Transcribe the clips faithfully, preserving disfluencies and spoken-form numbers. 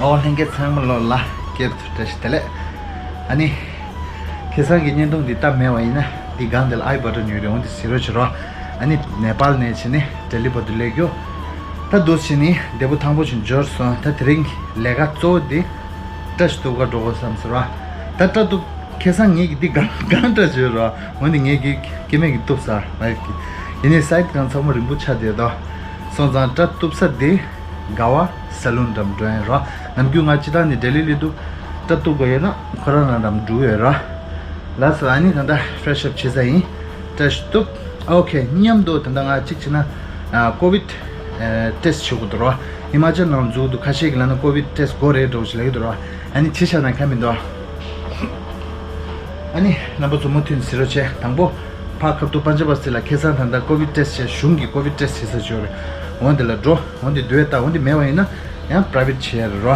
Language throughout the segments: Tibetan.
ཨོ་ལྷན་རྒྱས་ཚང་མ་ལོ་ལ་སྐྱེས་བུ་བཀྲ་ཤིས་བདེ་ལེགས། ཨ་ནི། ཁ་སང་གི་བརྙན་ཐུང་འདི་བལྟས་མེད་པ་ཡིན་ན་འདི་སྒང་འདི་ལ་ཨའི་བྷ་ཊོན་ཡོད་རེད། འོ་འདི་གཟིགས་རོགས་བྱེད་རོགས། ཨ་ནི་ནེ་པཱལ་ནས་བྱས་ནས་ལྡི་ལི་བར་དུ་སླེབས་རྒྱུ། ད་འདུག་བྱས་ནས་བདེ་པོ་ཐང་པོ་ཞིག་འབྱོར་སོང་། ད་དེ་རིང་ལས་ཀ་གཙོ་བོ་འདི་བཀྲ་ཤིས་ཐུབ་དགའ་འགྲོ་དགོས་བསམ་ཟེར་བ། ད་བཀྲ་ཐུབ་ཁ་སང་ངེད་ཀྱི་འདི་སྒང་སྒང་བཀྲ་བྱོས་རོགས། འོ་འདི་ངེད་ཀྱི་སྐྱེ་དམན་གྱི་གཏུབ་ས་མ་ཡོད་ཀྱི། ཡིན་ནའི་སའིཌ་སྒང་ཚང་མ་རིང་པོ་ཆགས་བསྡད་དོ། སོང་ཙང་བཀྲ་གཏུབ་ས་འདི། དགའ་བ་ས་ལུན་འགྲམ་འགྲོ་ཡིན་རོ། ནམ་རྒྱུན་ང་སྤྱིར་བཏང་ནས་ལྡི་ལི་སླེབས་དུས་སྐྲ་གཏུབ་དགོས་ཡོད་ན་ཁོ་རང་རང་འགྲམ་འགྲོ་ཡོད་རོ། ལགས་སོ། ཨ་ནི་ད་ལྟ་ཕེ་རེ་ཤི་ཨབ་བྱེད་ས་ཡིན། བཀྲ་ཤིས་གཏུབ། ཨོ་ཁེ། མཉམ་དུ་ད་ལྟ་ང་གཅིག་བྱས་ན་ཨ་ཀོ་བིད་ཨ་ཊེ་སི་བྱེད་དགོས་འདུག་རོ། ཧི་མ་ཅལ་ནང་འཛུལ་འདུག་ཁ་ཤས་ཀྱིས་ལབ་ན་ཀོ་བིད་ཊེ་སི་དགོས་རེད་འདྲ་བོ་ཞིག་ལབ་ཀྱི་འདུག་རོ། ཨ་ནི་བྱེད་བཞག་ན་ཁྱད་མི་འདུག་ཨ་ནི་རྣམ་པ་ཚོ་མུ་མཐུད་གཟིགས་རོགས་བྱེད། དང་པོ་ཕར་ཁ་ཐུག་པན་ཇབ་བ་སི་ལ་ཁ་སང་ད་ལྟ་ཀོ་བིད་ཊེ་སི་བྱས། གཞུང་གི་ཀོ་བིད་ཊེ་སི་བྱེད་ས་ཅིག་ཡོད་རེད། འོ་འདི་ལ་འགྲོ། འོ་འདི་སྡོད་ད། འོ་འདི་མེད་པ་ཡིན་ན་ཡང་པ་རའི་ཝེ་ཊི་བྱེད་ཡ་རེད་རོ།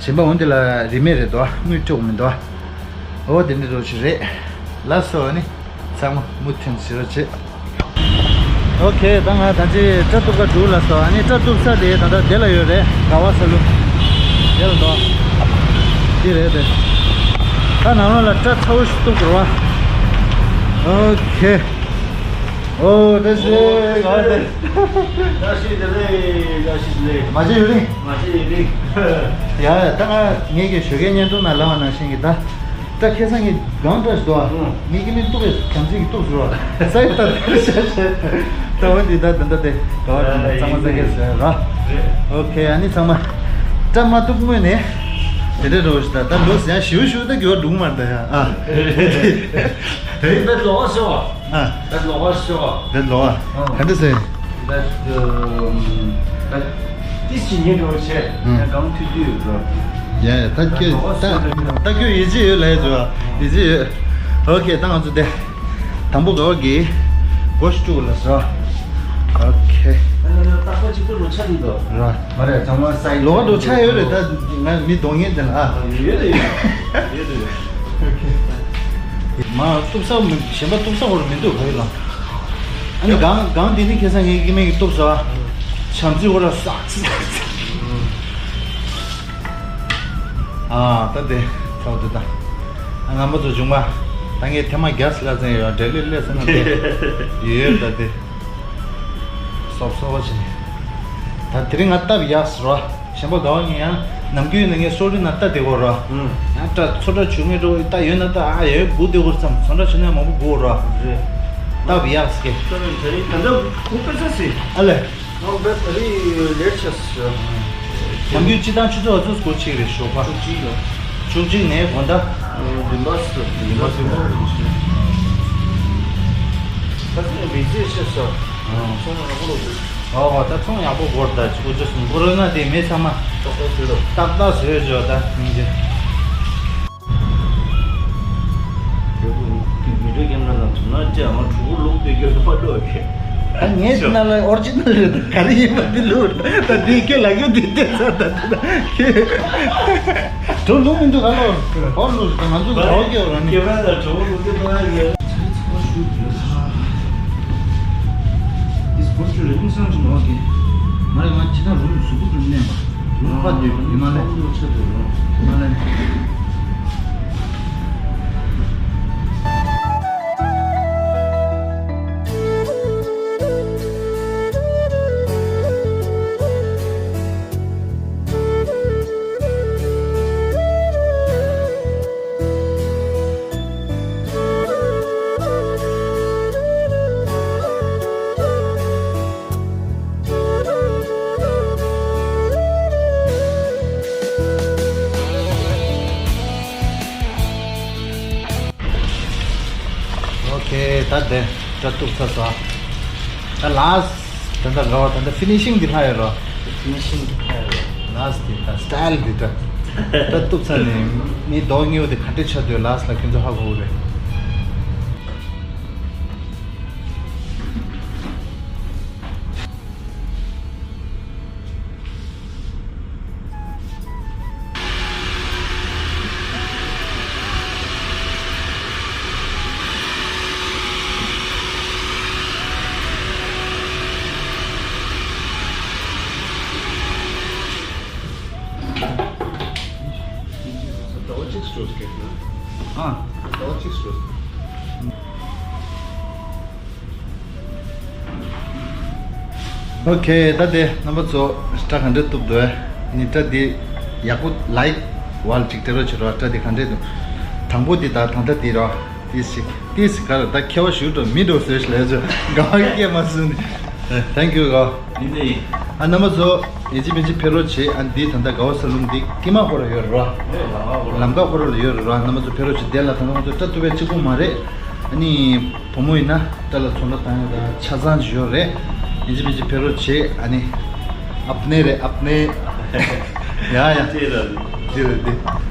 གཞན་པ་འོ་འདི་ལ་རིན་མེད་རེད་དོ། དངུལ་སྤྲོད་མི་འདུག་འོ་དེ་འདྲ་འདྲ་བོ་ཞིག་རེད། ལགས་སོ། ཨ་ནི་ཚང་མ་མུ་མཐུད་གཟིགས་རོགས་བྱེད། ཨོ་ཁེ། ད་ང་ད་ཅི་སྐྲ་གཏུབ་ཁ་འགྲོ་ལ་སོང་། ཨ་ནི་སྐྲ་གཏུབ་ས་དེ་ད་ལྟ་དེ་ལ་ཡོད་རེད། དགའ་བ་ས་ལུན། དེ་ལ་འདུག་འདི་རེད་དེ། ད་ནང་ལོགས་ལ་སྐྲ་ཚ་བོ་ཞིག་གཏུབ་དགོས་རེད་བ། ཨོ་ཁེ། ཨོ་བཀྲ་ཤིས་བདེ་ལེགས། བཀྲ་ཤིས་བདེ་ལེགས། བཀྲ་ཤིས་བདེ་ལེགས། མ་བརྗེད་ཡོད་རིང་། མ་བརྗེད་ཡོད་རིང་། ཡ་ཡ། ད་ང་ངེད་ཀྱི་ཞོགས་ཀའི་བརྙན་ཐུང་ནང་ལབ་པ་ནང་བཞིན་གྱི་ད། ད་ཁ་སང་གི་སྒང་བཀྲ་ཤིས་འདུག་ཨ། ཨང་། ངེད་ཀྱི་མི་གཏུབ་པའི་བྱམས་བརྩེ་གི་གཏུབ་ཟེར་བ། ས་ཡི་ད་ད་ཤ་ཤ། ད་འོ་འདི་ད་ད་ད་དེ་ག་བ་ད་ད་གཙང་མ་ས་ཀེ་ཟེར་ར། ཨོ་ཁེ། ཨ་ནི་ཚང་མ་སྐྲ་མ་གཏུབ་སྔོན་ནས་དེ་འདྲ་འགྲོ་ཞིག་ད་ད་འགྲོ་ཟེར་ཡ་ཞིའུ་ཞིའུ་ད་གྱུར་བ་འགྲུག་མ་རེད་ད་ཡ་ཨ། རེད་ད་ལོག་ཤོག་ཨ། ད་ལོག་ཤོག་ད་ལོག་ཨ། ག་འདྲ་ཟེར། ད་ད་ཏིས་ཅི་ཉེ་འགྲོ་ཆེ་ཡ་གང་ཐུས་ཐུས་ཡོད་འགྲོ། ཡ་ཡ། ད་ཁྱོད་ད་ད་ཁྱོད་ཡིད་ཆེས་ཡོད་ལབ་ཡ་འགྲོ། ཡིད་ཆེས་ཡོད། ཨོ་ཁེ། ད་ང་ཚོ་དེ། དང་པོ་ག་བ་གི་སྒོ་ཞིག་བཅུག་ལ་ཟ། ཨོ་ཁེ། ཨ་ནི་རྟག་པར་གཅིག་པུ་ལོ་ཆ་འདི་དོ། ར། མ་རེད། ཚང་མ་སའི་ལོག་འགྲོ་ཆ་ཡོད་རེད། ད་ང་མི་གདོང་ངན་དེ་ལ་ཨ། ཡོད་རེད། ཡོད་རེད། ཨོ་ཁེ། མ་གཏུབ་ས་མི་གཞན་པ་གཏུབ་ས་ཧོར་མི་འདུག་ག་ཡོད་ལ། ཨ་ནི་གང་གང་དེ་ནི་ཁ་སང་ངའི་སྐྱེ་དམན་གྱིས་གཏུབ་ས། བྱམས་བརྩེ་ཧོར་ལ་ས། ཨ་ད་དེ་ཚོགས་དེ་ད། ཨ་རྣམ་པ་ཚོ་བྱུང་བ། ད་ངས་ཐེངས་མ་བརྒྱ་ཙམ་ལ་བཙན་ཡོད་འབྲེལ་ལས་ལས་སོང་ན་དེ། ཡོད་ད་དེ། སོབ་སོབ་བྱས་ནས། ད་དེ་རིང་ང་སྟབས་ཡག་ཟེར་བ། གཞན་པ་ག་བ་ཉིན་ཡང་ནམ་རྒྱུན་ནས་ངས་སོ་རི་ན་ལྟ་བསྡད་གོ་ར། ཡང་སྐྲ་ཚོ་སྐྲ་བྱུང་ངེས་འགྲོ་ལྟ་ཡོད་ན་ལྟ་ཨ་ཡོད་སྒུག་བསྡད་གོ་བསམ། ཚོ་སྐྲ་བྱུང་ན་མང་པོ་སྒུག་ར། རེད། སྟབས་ཡག་ཟེར་གི། ད་ད་ད་ད་ཁོ་པེ་ས་སི། ཨ་ལེ། ང་བེད་རི་ལེར་ཆ་སི། ནམ་རྒྱུན་སྤྱི་བཏང་ཆུ་ཚོད་ཚོད་སྒོ་གཅིག་རེད་ཞོགས་པ། བཅུ་གཅིག་ལ། བཅུ་གཅིག་ནས་དགོང་དག་བདུན་པ་སུ། བདུན་པ་སུ། ད་ཚོད་མི་ཚེ་ཤེས་ས། ཚོང་ཡག་པོ་འགོར། ཨོ་ད་ཚོང་ཡག་པོ་འགོར། ད་ཆུ་ཚོད་གསུམ་འགོར་ན་དེ་མི་ཚང་མ་ཏག་ཏག་བཟོས་རོགས། ཏག་ཏག་བཟོས་རོགས་ད་སྙིང་རྗེ། མི་འགྲོ་ཀེམ་ར་ལ་མཚོན་ན་ཅི་ཨ་མ་གྲུ་གུ་ལུག་དེ་གྱོད་པ་འགྲོ་ཁེ། ད་ངས་ན་ལ་ཨོར་ཇི་ནལ་རེད། ད་ག་རེ་ཡིན་པ་དེ་ལུག་རེད། ད་དེ་ཁྱོད་ལ་ཁྱོད་དེ་བལྟས་ས་ད་དེ་ད་ཁྱོད་གྲུ་ལུག་མི་འདུག་ག་ལོ་ཨོར་ལུག་རེད། ད་ང་ཚོ་འདྲ་བོ་སྐྱེ་བ་ར་ནི། ཀེམ་ར་ལ་གྲུ་གུ་ལུག་དེ་ད་ཡ། ཚ་ཚ་ཞུ་དེ་ལ་ས། དེ་སྐོར་ཆུ་རེ་ཨིན་སང་ཆུ་ནོ་གི། ང་རེ་ང་ཅི་ད་རུམ་གཟུགས་པོ་རུམ་ནས་མ། རུམ་པ་དེ་ཡི་མ་ལེ། ཆ་དེ་རུམ། ཡི་མ་ལེ། ཨོ་ཁེ། ད་དེ་སྐྲ་གཏུབ་ཚར་སོང་། ད་ལཱསི་ཊི་ད་ལྟ་ག་བ་ད་ལྟ་ཕི་ནི་ཤིང་འདི་ལྷག་ཡོད་རོ། ཕི་ནི་ཤིང་འདི་ལྷག་ཡོད་རོ། ལཱསི་ཊི་འདི་ད་སི་ཊལ་འདི་ད། སྐྲ་གཏུབ་ཚར་ནས་མི་མདོག་ཉེས་པོ་དེ་ག་འདྲས་ཆགས་འདུག་ལཱསི་ཊི་ལ་ཁྱོད་ཚོ་ཧ་གོ་གི་རེད། ཨ། ཨོ་ཁེ། ད་དེ་རྣམ་པ་ཚོ་སྐྲ་ག་འདྲ་གཏུབ་འདུག་ཨ་ནི་སྐྲ་འདི་ཡག་པོ་ལའིག་ཝལ་ཅིག་སྤྲད་རོགས་བྱེད་རོགས། སྐྲ་འདི་ག་འདྲ་འདུག་དང་པོ་འདི་དང་ད་ལྟ་འདི་རོགས། ཏིས་ཤིག་ཏིས་ཤིག་ག་རེ་ད་ཁྱད་པར་ཞུ་འགྲོ་མི་འགྲོ་ཟེར་ལས་ཚོད་དགའ་བ་སྐྱེ་མ་སོང་ནི། Thank you གོ། ཡིན་དེ་ཡིན། ཨ་རྣམ་པ་ཚོ་ཡིན་གཅིག་མིན་གཅིག་ཕེབས་རོགས་བྱེད། ཨ་འདི་ད་ལྟ་དགའ་བ་ས་ལུང་འདི་ཀི་མ་ཁོ་ར་ཡོད་རོ། ལམ་ཁ་ཁོ་ར་ལ་ཡོད་རོ། རྣམ་པ་ཚོ་ཕེབས་རོགས་བྱེད། དེ་ལ་ད་ལྟ་ང་ཚོ་སྐྲ་གཏུབ་པའི་གཅིག་པུ་མ་རེད། ཨ་ནི་བུ་མོ་ཡིན་ན་སྐྲ་ལ་ཚོན་ཁྲ་བཏང་ཡ་ད་ཆ་ཚང་ཅིག་ཡོད་རེད། ཡིན་གཅིག་མིན་གཅིག་ཕེབས་རོགས་བྱེད། ཨ་ནི་ཨབ་ནེ་རེད་ཨབ་ནེ། ཡ་ཡ། ཅེས་ལ། འདི་རེད་འདི།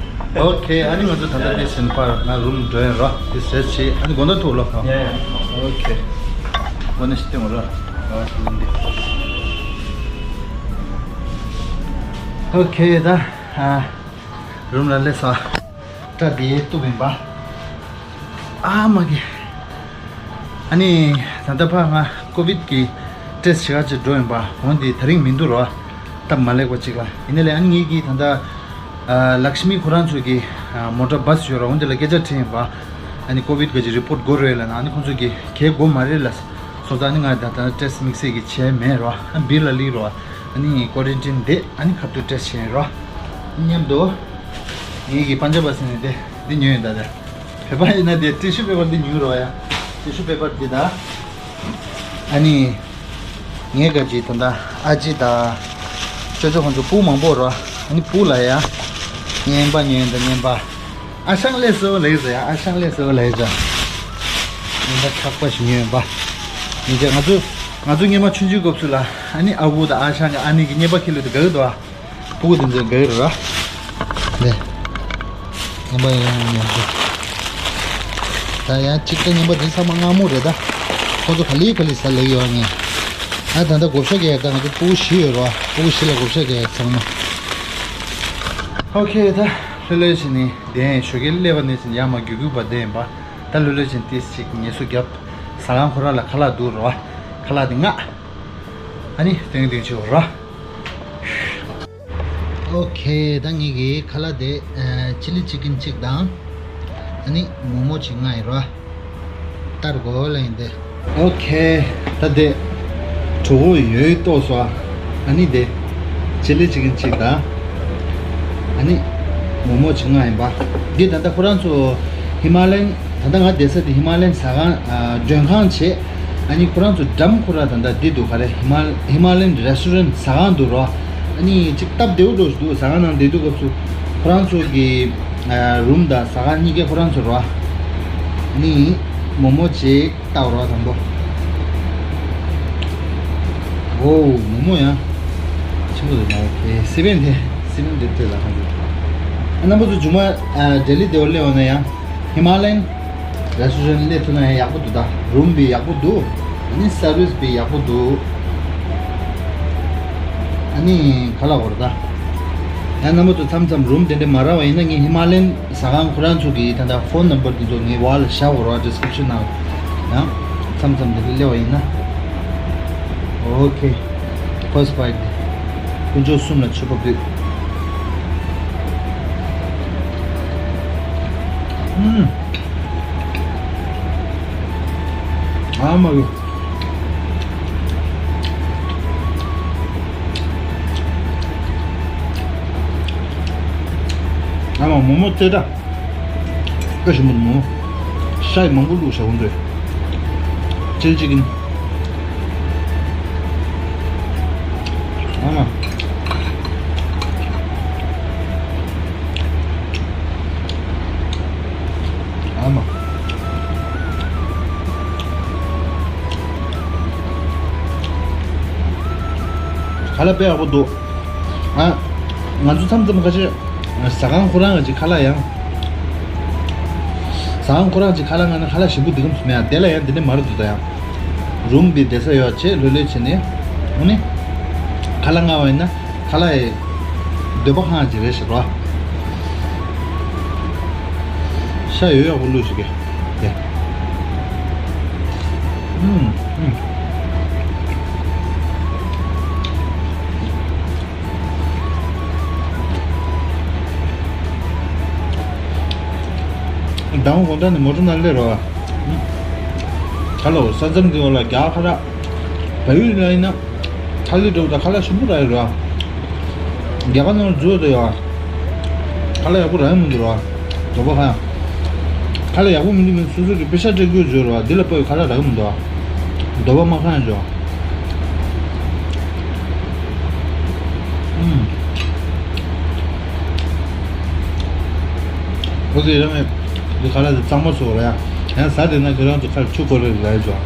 ཨོ་ཁེ། ཨ་ནི་ང་ཚོ་ད་ལྟ་འདི་སེམས་པར་ང་རུམ་འགྲོ་ཡིན་རོ། འདི་ཟེར་ཆེ། ཨ་ནི་དགོང་དག་ཐུག་ལོ། ཡ་ཡ། ཨོ་ཁེ། ཨོ་ནི་ཤི་ཏེ་ངོ་རོ། ཨོ་ཁེ། ད་ཨ་རུམ་ལ་སླེབས་སོ། སྐྲ་འདི་གཏུབ་ཡིན་པ། ཨ་མ་གི། ཨ་ནི་ད་ལྟ་ཕ་ང་ཀོ་བིད་ཀྱི་ཊེ་སི་བྱེད་ག་ཅིག་འགྲོ་ཡིན་པ། འོན་ཏེ་དེ་རིང་མི་འདུག་རོ། སྟབས་མ་ལེགས་པ་ཅིག་ལ། ཡིན་ནའི་ལས་ཨ་ནི་ངེད་ཀྱིས་ད་ལྟ་ཨ་ལཀྵ་མི་ཁོ་རང་ཚོ་གི་ཨ་མོ་ཊ་བཱ་སི་ཡོད་རོ། འོན་ཏེ་ལ་སྐད་ཆ་དྲིས་ཡིན་པ། ཨ་ནི་ཀོ་བིད་ག་ཅིག་རི་པོ་ཊི་དགོས་རེད་ལབ་ན། ཨ་ནི་ཁོང་ཚོ་གི་གལ་དགོས་མ་རེད་ལབ་སོང་ཙང་ཨ་ནི་ང་ད་ལྟ་ཊེ་སི་དམིགས་བསལ་གྱི་བྱས་མེད་རོ། ཨ་བི་ལ་ལི་རོ། ཨ་ནི་ཀོ་རན་ཊིན་བསྡད། ཨ་ནི་ཁ་ཐུག་ཊེ་སི་བྱས་རོ། མཉམ་དུ། ངེད་ཀྱི་པན་ཇབ་པ་ཟེར་ནས་དེ་འདི་ཉོས་ཡོད་ད་དེ། བོད་པ་ཡིན་ན་དེ་ཊི་ཤུ་པེ་པར་འདི་ཉོས་རོགས་ཡ། ཊི་ཤུ་པེ་པར་འདི་དང་། ཨ་ནི། ངས་ག་ཅིག་ད་ལྟ་ཨ་ཅེ་དང་། ཅོ་ཅོ་ཁོང་ཚོ་སྤུ་མང་པོ་རོ། ཨ་ནི་སྤུ་ལ་ཡ། རྔན་པ་ཉོས་ཡོད་ད་རྔན་པ། ཨ་ཞང་ལས་སོ་ལས་ཟེར་ཡ། ཨ་ཞང་ལས་སོ་ལས་ཟེར། རྔན་པ་ཁག་པ་ཞིག་ཉོས་ཡོད་པ། ཡིན་ཙང་ང་ཚོ། ང་ཚོ་སྔོན་མ་ཆུང་ཆུང་སྐབས་སུ་ལ། ཨ་ནི་ཨ་ཁུ་དང་ཨ་ཞང་གི་ཨ་ནི་གི་རྔན་པ་ཁྱེར་ལོས་དེ་དགའ་གི་འདུག་ཨ། སྤུ་གུ་དེ་ཚོ་འགའ་རེ་ར། ནས། རྔན་པ་ཡང་ཡང་ཉོ་རྒྱུ། ད་ཡང་གཅིག་ད་རྔན་པ་དེ་ཚང་མ་མངར་མོ་རེད་ད། ཁོ་ཚོ་ག་ལེ་ག་ལེ་ཟ་ལེ་ཡོད་ངས། ཨ་ད་ལྟ་བགོ་བཤའ་རྒྱག་ཡ་ད་ང་ཚོ་སྤུ་གུ་བཞི་ཡོད་ར། སྤུ་གུ་བཞི་ལ་བགོ་བཤའ་རྒྱག་ཡ་ཚང་མ། ཨོ་ཁེ། ད་ལྷོད་ལྷོད་བྱས་ནས་བསྡད། ཞོགས་ཀས་སླེབས་པ་ནས་བྱས་ནས་ཡར་མར་རྒྱུག་རྒྱུག་པ་བསྡད་ཡིན་པ། ད་ལྷོད་ལྷོད་བྱས་ནས་ཏོག་ཙམ་ཅིག་ངལ་གསོ་རྒྱབ། ཟ་ཁང་ཁོ་རང་ལ་ཁ་ལག་འདུག་ར། ཁ་ལག་དེ་མངགས། ཨ་ནི་སྟོན་གྱི་སྟོན་གྱི་ཡོད་ར། ཨོ་ཁེ། ད་ངེད་ཀྱི་ཁ་ལག་དེ་ཨ་ཆི་ལི་ཅི་ཀིན་གཅིག་དང་། ཨ་ནི་མོག་མོག་ཅིག་མངགས་ཡིན་ར། ལྟ་དགོས་ལ་ཡིན་ཏེ། ཨོ་ཁེ། ད་དེ་གྲོད་ཁོག་ཡོད་ཏོག་སོ། ཨ་ནི་དེ་ཆི་ལི་ཅི་ཀིན་གཅིག་དང་། ཨ་ནི་མོག་མོག་ཅིག་མངགས་ཡིན་པ། འདི་ད་ལྟ་ཁོ་རང་ཚོ་ཧི་མ་ལ་ཡན། ད་ལྟ་ང་བསྡད་ས་དེ་ཧི་མ་ལ་ཡན་ཟ་ཁང་ཨ་མགྲོན་ཁང་བྱས། ཨ་ནི་ཁོ་རང་ཚོ་འགྲམ་ཁོ་ར་ད་ལྟ་འདི་འདུག་ག་རེ། ཧི་མ་ཧི་མ་ལ་ཡན་རེ་སི་ཊོ་རན་ཟ་ཁང་འདུག་རོ། ཨ་ནི་ཅིག་སྟབས་བདེ་པོ་འདྲ་ཞིག་འདུག་ཟ་ཁང་ནང་བསྡད་དུས་སྐབས་སུ་ཁོ་རང་ཚོ་གི་ཨ་རུམ་དང་ཟ་ཁང་གཉིས་ཀ་ཁོ་རང་ཚོ་རོ། ཨ་ནི་མོག་མོག་ཅིག་ལྟ་རོགས་དང་པོ། ཨོ་མོག་མོག་ཡང་ཆེན་པོ་འདུག་ན། ཨོ་ཁེ། སི་པན་དེ་སི་པན་དེ་དེ་ལ་ཧང་གི། ཨ་རྣམ་པ་ཚོ་མཇུག་མ་ཨ་ལྡི་ལི་དེ་བ་སླེབས་པ་ན་ཡང་ཧི་མ་ལ་ཡན་རེ་སི་ཊོ་རན་སླེབས་ཐུབ་ན་ཡང་ཡག་པོ་འདུག་ད་རུམ་བི་ཡག་པོ་འདུག་ཨ་ནི་སར་བིས་བི་ཡག་པོ་འདུག་ཨ་ནི་ཁ་ལག་འོར་ད། ཡང་རྣམ་པ་ཚོ་མཚམས་མཚམས་རུམ་དེ་འདྲ་མ་རག་པ་ཡིན་ན་ངས་ཧི་མ་ལ་ཡན་ཟ་ཁང་ཁོ་རང་ཚོ་གི་ད་ལྟ་ཕོན་ནམ་བར་དེ་ཚོ་ངའི་འོག་ལ་བཞག་གོ་རོགས། ཌི་སི་ཀི་རིབ་ཤན་ནང་ཡང་མཚམས་མཚམས་དེ་འདྲ་སླེབས་པ་ཡིན་ན། ཨོ་ཁེ། ཕར་སི་བྷའིཊ་དེ་དཀོན་མཆོག་གསུམ་ལ་མཆོད་པ་འབུལ། ཨུམ། ཨ་མ་གི། ཨ་མ་མོག་མོག་རྩེ་དྲ། ཨ་ཞིམ་པོ་འདུག་ཤ་ཡི་མང་པོ་བླུགས་བཞག་གོ་འདུག་ཅིལ་ཅི་ཀིན། ཨ་མ། ཨ་མ། ཁ་ལག་དཔེ་ཡག་པོ་འདུག་ཨ། ང་ཚོ་མཚམས་མཚམས་ཁ་ཤས་ཟ་ཁང་ཁོ་རང་གི་ཅིག་ཁ་ལག་ཡང་། ཟ་ཁང་ཁོ་རང་ཅིག་ཁ་ལག་མངགས་ན་ཁ་ལག་ཞིམ་པོ་འདི་གམ་མེད་ཨ། དེ་ལ་ཡང་འདི་འདྲ་མ་རེད་འདུག་ད་ཡང་། རུམ་བི་བསྡད་ས་ཡོད་བྱས་ལྷོད་ལྷོད་བྱས་ནས། འོ་ནི། ཁ་ལག་མངགས་པ་ཡིན་ན། ཁ་ལག་ཡི་འདོད་པ་ཁེངས་ཅིག་རེད་ཤག་རོ། ཤ་ཡོད་ཡག་པོ་བླུགས་ཤིག་གེ། ཨུམ་ཨུམ། དང་དགོང་དག་ནས་མོ་ཊ་ནང་སླེབས་རོགས། ཁ་ལོ་ས་མཚམས་འདི་བ་ལ་རྒྱ་ཁ་ར། བལ་ཡུལ་ལ་ཡིན་ན། ཁ་ལི་འགྲོ་དང་ཁ་ལག་ཞིམ་པོ་རག་ཡོད་རོགས། རྒྱ་གར་ནང་འཛུལ་དུ་ཡོད། ཁ་ལག་ཡག་པོ་རག་ཡོད་མི་འདུག་རོགས། དོ་པ་ཁ་ཡང་། ཁ་ལག་ཡག་པོ་མི་འདུག་མིན་སོ་སོ་གི་པེ་ཤ་སྤྲད་དགོས་བརྗོད་རོགས། འདི་ལ་དཔའ་བའི་ཁ་ལག་རག་གི་མི་འདུག་དོ་པ་མ་ཁ་ཡང་འཇོག་ཨུམ། ཁོ་ཚོས་རང་གི་འདི་ཁ་ལག་དེ་གཙང་མ་བཟོ་ར་ཡ། ཡང་ཟ་དེ་ན་ཁྱོད་རང་ཚོ་ཁར་ཆུ་ཁོལ་རེ་རེ་ལ་ཡ་འཇོག་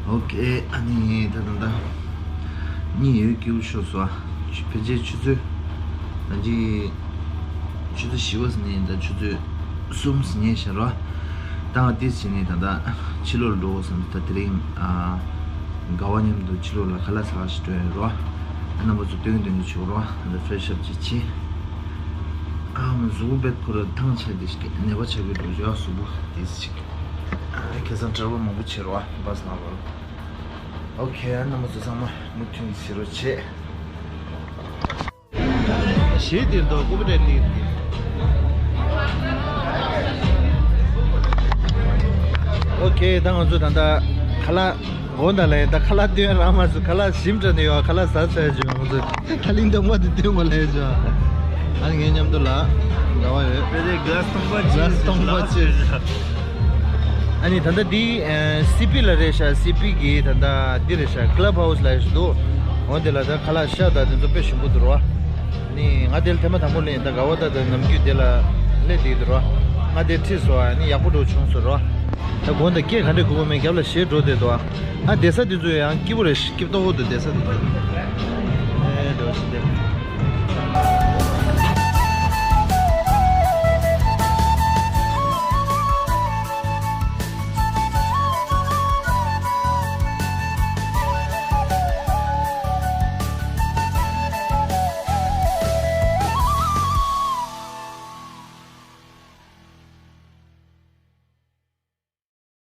ཨོ་ཁེ། ཨ་ནི་ད་ད་ད་གཉིད་ཡོད་སྐྱིད་པོ་ཤོར་སོང་། ཕལ་ཆེར་ཆུ་ཚོད་ད་ཅི་ཆུ་ཚོད་བཞི་པ་ཟིན་ནས་ད་ཆུ་ཚོད་གསུམ་ཟིན་ནས་ཤར་བ། ད་ང་ཏིས་བྱས་ནས་ད་ད་ཕྱི་ལོགས་ལ་འགྲོ་དགོས་བསམ། ད་དེ་རིང་ཨ་དགའ་བ་མཉམ་དུ་ཕྱི་ལོགས་ལ་ཁ་ལག་ཟ་ག་ཞིག་འགྲོ་ཡོད་རོ། རྣམ་པ་ཚོ་སྟོན་སྟོན་གྱི་ཆོག་རོ། ད་ཕེ་རེ་ཤི་ཨབ་ཅིག་བྱེད། ཨ་མ་གཟུགས་པོ་བེད་ཁོ་ར་ཐང་ཆད་དེ་ཞིག་ནད་པ་ཆགས་ཀྱི་འགྲོ་རྒྱུ་ཨ་གཟུགས་པོ་དེ་ཞིག་ཁ་སང་གྲྭ་པ་མང་པོ་བྱེད་རོ་བ་སྣ་བར། ཨོ་ཁེ། ཨ་རྣམ་པ་ཚོ་ཚང་མ་མུ་མཐུད་གཟིགས་རོགས་བྱེད། གཞས་དེ་འདུག་ཀུ་པི་རེ་ཏི། ཨོ་ཁེ། ད་ང་ཚོ་ད་ལྟ་ཁ་ལག་དགོང་དག་ལ་ཡིན། ད་ཁ་ལག་སྟོན་རག་མ་སོང་། ཁ་ལག་ཞིམ་དྲགས་ནས་ཡོད། ཁ་ལག་ཟ་ཚར་བྱུང་། ང་ཚོ་ཐ་ལིང་དང་མ་དེ་སྟོན་དགོས་ལས་བྱུང་། ཨ་ནི་ངའི་མཉམ་དུ་ལ་དགའ་བ་ཡོད། དཔེ་དེ་ག་སྟོང་པ་ག་སྟོང་པ་ཅིག་ཨ་ནི་ད་ལྟ་འདི་ཨ་སི་པི་ལ་རེད་ཤག་སི་པི་གི་ད་ལྟ་འདི་རེད་ཤག་ཀླབ་ཧའུ་སི་ལ་ཞིག་འདུག་འོ་འདི་ལ་ད་ཁ་ལག་ཤ་དང་དེ་ཚོ་དཔེ་ཞིམ་པོ་འདུག་རོ། ཨ་ནི་ང་དེ་ལ་ཐེངས་མ་དང་པོ་ལ་ཡིན། ད་དགའ་བ་ད་ད་ནམ་རྒྱུན་དེ་ལ་སླེབས་བསྡད་འདུག་རོ། ང་དེ་ཁྲིད་སོང་། ཨ་ནི་ཡག་པོ་འདྲ་བྱུང་སོང་རོ། ད་དགོང་དག་སྐད་ག་འདྲ་གོ་གི་མེད། རྒྱབ་ལ་གཞས་འགྲོ་བསྡད་འདུག་ཨ་བསྡད་ས་དེ་ཚོ་ཡང་སྐྱིད་པོ་རེད། སྐྱིད་ཏོག་ཏོ་འདུག་བསྡད་ས་དེ་ཚོ། ཨེ་འདྲ་བ་ཞིག་བསྡད།